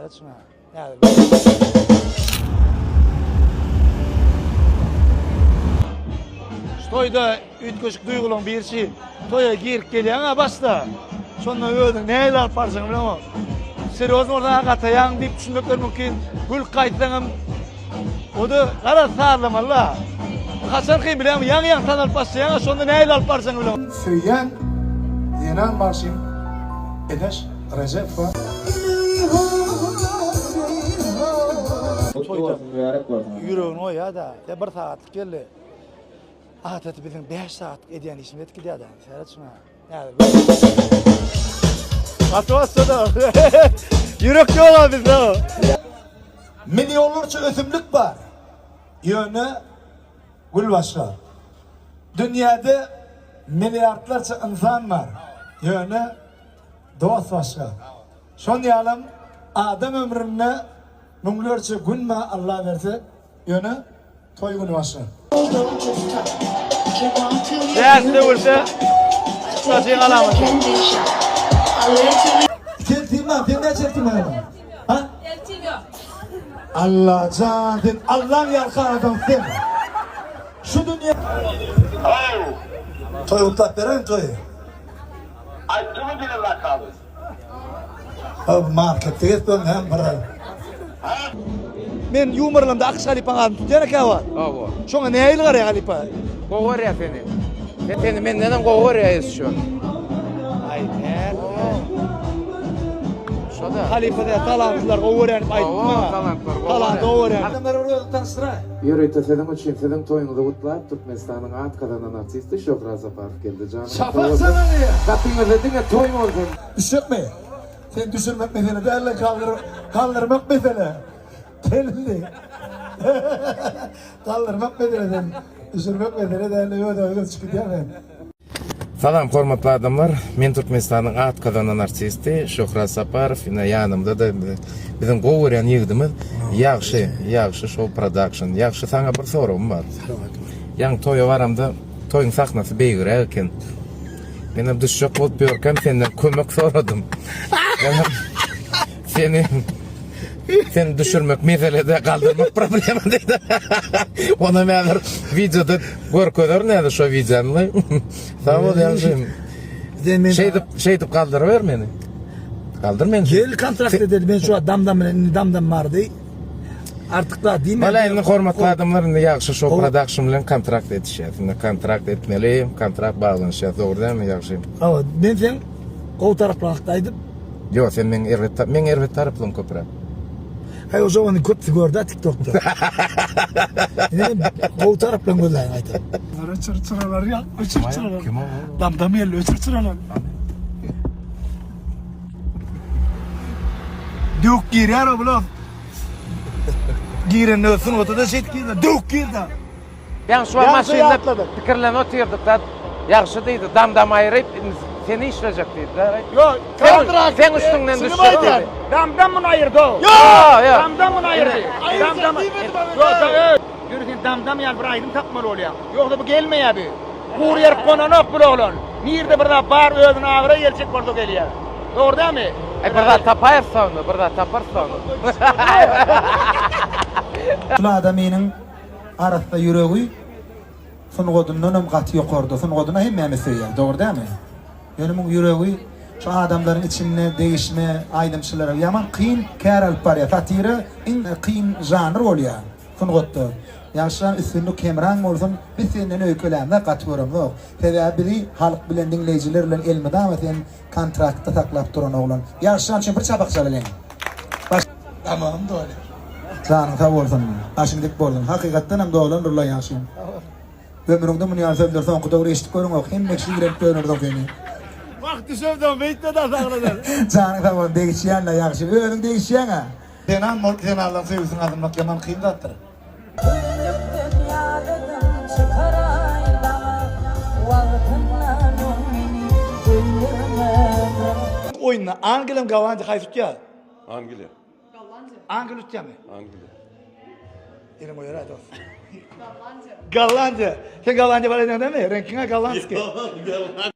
Seret şuňa. Häzir. Şu toýda üýtgeşik duýgularyň birisi toýa girip gelýäň-ä başda. Şonda özüňi nähili alyp barjagyňy bileňok. Serýozny bolsaň gataýaň diýip düşünmekleri mümkin. Gülüp gaýtsaňam o-da garaz sazlamaly-da. Haçan kyn bilýäňmi? Ýaňy-ýaňy tanalyp başlaýaň-a şonda nähili alyp barjagyňy bileňok. Söýýän zenan bagşym Eneş Rejepowa. Toýda ýüregini goýýar-da. Bir sagatlyk geldi. Adaty biziň 5 sagatlyk edýän işimizi edip gidýär-de. Seret şuňa. Gaty bassa-da. Ýürek ýok-a bizde. Millionlarça ösümlik bar. Ýöne gül başga. Dünýäde milliardlarça ynsan bar. Ýöne dost başga. Şon ýalam adam ömründe müňlerçe gün bar Alla berse, ýöne toý güni başga. Bäş döwülse çykdajyň alamaty. Sen sen sen näçe eltiň bar? Ha? Eltim ýok. Allajan sen Allaň ýalkan adamy sen. Şu dünýä Toý gutlap bereýin toýy. Aýtdymy diýen lakamy? Haw marketde gezip hem bir. Men ýumorlamda Akyş halypaň adyny tutýan eken wagt. Hawa. Şoňa nähili garaýar halypa? Gowy görýär seni. Seni mendenem gowy görýär ýeşşo. Aý näme? Şoda. Halypa diýýär talantlylar gowy görýän diýip aýtdy maňa. Talantlar gowy. Talanty gowy görýän. Adamlara bir özüni tanyşdyraý. Ýörite siziň üçin siziň toýuňyzy gutlap Türkmenistanyň at gazanan artisti Şöhrat Saparow geldi janyňyz sag Şafak bolsun sana diýýär. Gapyňyzda diňe toý bolsun. Düşjekmi? Sen düşürmek mesele däl-de galdyr galdyrmak mesele. Gelindi. Galdyrmak mesele sen. Düşürmek mesele däl-de öz-özüňe çykyp gidýäň sen. Salam hormatly adamlar. Men Türkmenistanyň at gazanan artisti Şöhrat Saparow. Ine ýanymda-da biziň gowy görýän ýigidimiz Ýagşy, Ýagşy Show Production. Ýagşy saňa bir soragym bar. Ýaňy toýa baramda toýuň sahnasy beýigräk eken. Menem düşjek bolup ýörkäm senden kömek soradym. Seni seni düşürmek meselede galdyrmak problema diýdi. Ona häzir wideoda görkezerin häzir şo wideony. Sag bol ýagşym. Şeýdip şeýdip galdyryber meni. Galdyr meni. Gel kontrakt edeli men şu damdam bilen indi damdam bardy. Artyk zat diýme. Wala indi hormatly adamlar indi ýagşy şo production bilen kontrakt edişýäs. Indi kontrakt etmeli, kontrakt baglanyşýas dogry dälmi ýagşy? Hawa, men seň gowy taraplaryň hakda aýdyp. Ýok, sen meň erbet meň erbet taraplarym köpräk. Haý oža ony köpüsi gördi TikTokda. Indi gowy taraplaryň gözläýin gaýta. Öçür çyralary ýak, öçür çyralary. Kim o? Damdam geldi, öçür çyralary. Döwük girýär o bular. Girende öz sungata-da şeýdip girdi. Döwük girdi. Ýaňy şu wagt maşynda pikirlenip otyrdyk-da, Ýagşy diýdi, dam-dam aýryp, indi seni işlejek diýdi-de. Ýok, kontrakt. Seň üstüňden düşjek diýdi. Dam-dam muny aýyrdy-ow. Ýok, ýok. Dam-dam muny aýyrdy. Dam-dam. Ýok, ýok. Ýör sen dam-dam ýaly bir aýdym tapmaly bolýaň. Ýogsa bu gelmeýär bu. Gury ýer gonanok bul oglan. Nirde bir zat bar özüne abraý geljek bolsa gelýär. Dogry dälmi? Aý bir zat tapaýarys onda, bir zat taparys onda. Şul adamynyň arassa ýüregi sungadyndanam gaty ýokarda. Sungadyna hemmämiz söýýäs, dogry dälmi? Ýöne muň ýüregi şu adamlaryň içinde degişme, aýdymçylara ýaman kyn kär alyp barýar. Satira iň kyn žanr bolýar. Sungatda. Ýagşyjan üstünlik hemraň bolsun, biz senden öýkelämzok gaty göremzok. Sebäbi bizi halk bilen diňleýjiler bilen elmydama sen kontraktda saklap duran oglan. Ýagşyjan üçin bir çapak çalalyň. Baş. Tamam doly. Janyň sag bolsun. Başyň dik bolsun. Hakykatdanam dolandyr-la Ýagşym. Ömrüňde muny ýaly sözleri soňky döwür eşidip görüňok. Hemme kişi ýigrenip dönersoň seni. Wah düşemsoň beýtme-de sagladan. Janyň sag bolsun degişýän-le Ýagşym. Özüň degişýäň-ä. Zenan bolup zenanlaryň söýgüsini gazanmak ýaman kyn zatdyr. Tümlükden ýadadym çykaraý daňa Wagtyndan öň meni öldürmegin. Oýunda Angliýa bilen Gollandiýa haýsy utýar? Angliýa. Angliýa utýarmy? Angliýa. Eliň goýar-a dost. Gollandiýa. Gollandiýa. Sen Gollandiýa baraýdyň dämi? Reňkiň-ä gollandskiý. Ýok, Gollandiýa.